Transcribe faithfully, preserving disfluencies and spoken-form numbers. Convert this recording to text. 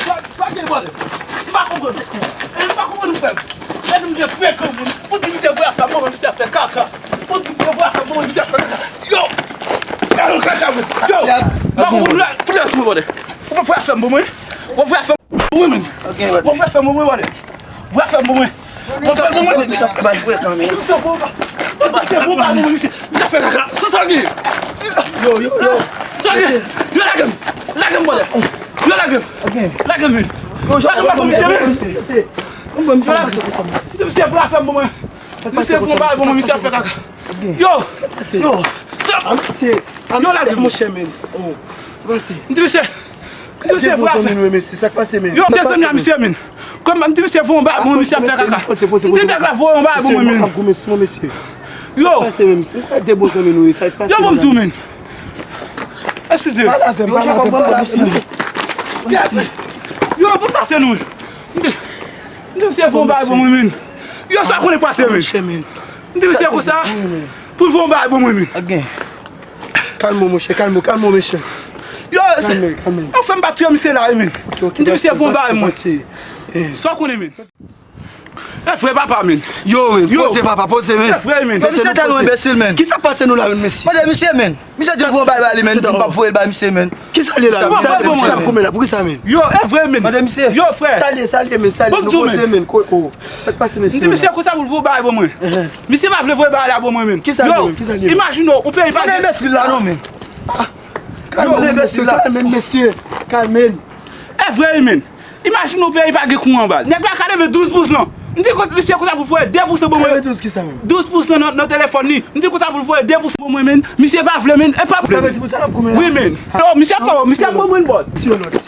Sa, sa gen pwoblèm. M pa konprann. E m pa konprann, frè m. Gade misye frekan, moun. Pou di misye voye afè m, misye ap fè kaka. Pou di misye voye afè m, misye ap fè kaka. Yo! Gade kaka, moun. Yo! M pa konprann. Pou lè sou mwen, brother. Ou pa voye afè m pou mwen? Ou pa voye afè m pou mwen, menm? Ou pa voye afè m pou mwen, brother? Voye afè m pou mwen. Voye afè m pou mwen. Misye fè kaka. Sa, sa gen? Yo, yo, yo. Sa gen? Yo, lage m. Lage m, brother. Yo, lage m. Lage m vin. Lage m pa pou misye vin. Misye voye afè m pou mwen. Misye fè yon bagay pou mwen, misye ap fè kaka. Yo! Yo! Sa, misye, yo, lage m, monchè, men. Oh, sa pase? M di misye, m di misye voye afè m. Sa k pase, men? Yo, m te zanmi a misye, men. Kòm m di misye voye yon bagay pou mwen, misye ap fè kaka. M di nèg la voye yon bagay pou mwen, men. Yo! Yo, ban m di w, men. Eskize. Pale avè m, pale avè m, pale avè m. Yo, ban m pase nou, men. M di, m di misye voye yon bagay pou mwen, men. Yo, sa konnen pase, men. M di misye konsa pou l voye yon bagay pou mwen, men. Kalme w, monchè, kalme w, kalme w, mesye. Yo, kalme, kalme. Yo, fè m pa touye misye la, men. M di misye voye yon bagay, mwen. Sa w konnen, men. E vre, papa, men. Yo, men, poze, papa, poze, men. E vre, men. Men misye tèlman enbesil, men. Kisa k pase nou la, men, mesye? Mande misye, men. Misye di m voye yon bagay ba li, men. M di m p ap voye l ba misye, men. Kisa l ye la, men? Kisa l ye la, men? Poukisa, men? Yo, e vre, men. Mande misye. Yo, frè. Sa l ye, sa l ye, men, sa l ye. Nou poze, men. Sa k pase, mesye? M di misye konsa pou l voye bagay pou mwen. Misye pa vle voye bagay la pou mwen, men. Kisa l ye, men? Kisa l ye, men? Imajine w, yon peyi pa gen. Mande mesye la non, men. Kalme w, mesye, kalme w, mesye. Kalme w. E vre, men. Imajine yon peyi pa gen kouran, baz. Nèg la ka leve douz pou san. M di misye konsa pou l voye de pou san pou mwen. Leve douz kisa, men? Douz pou san nan, nan telefòn li. M di konsa pou l voye de pou san pou mwen, men. Misye pa vle, men. E pa vle. Sa vle di pou sa l ap goumen la? Wi, men. Yo, misye ap, misye ap pran mwen bòt. Sou yon lòt.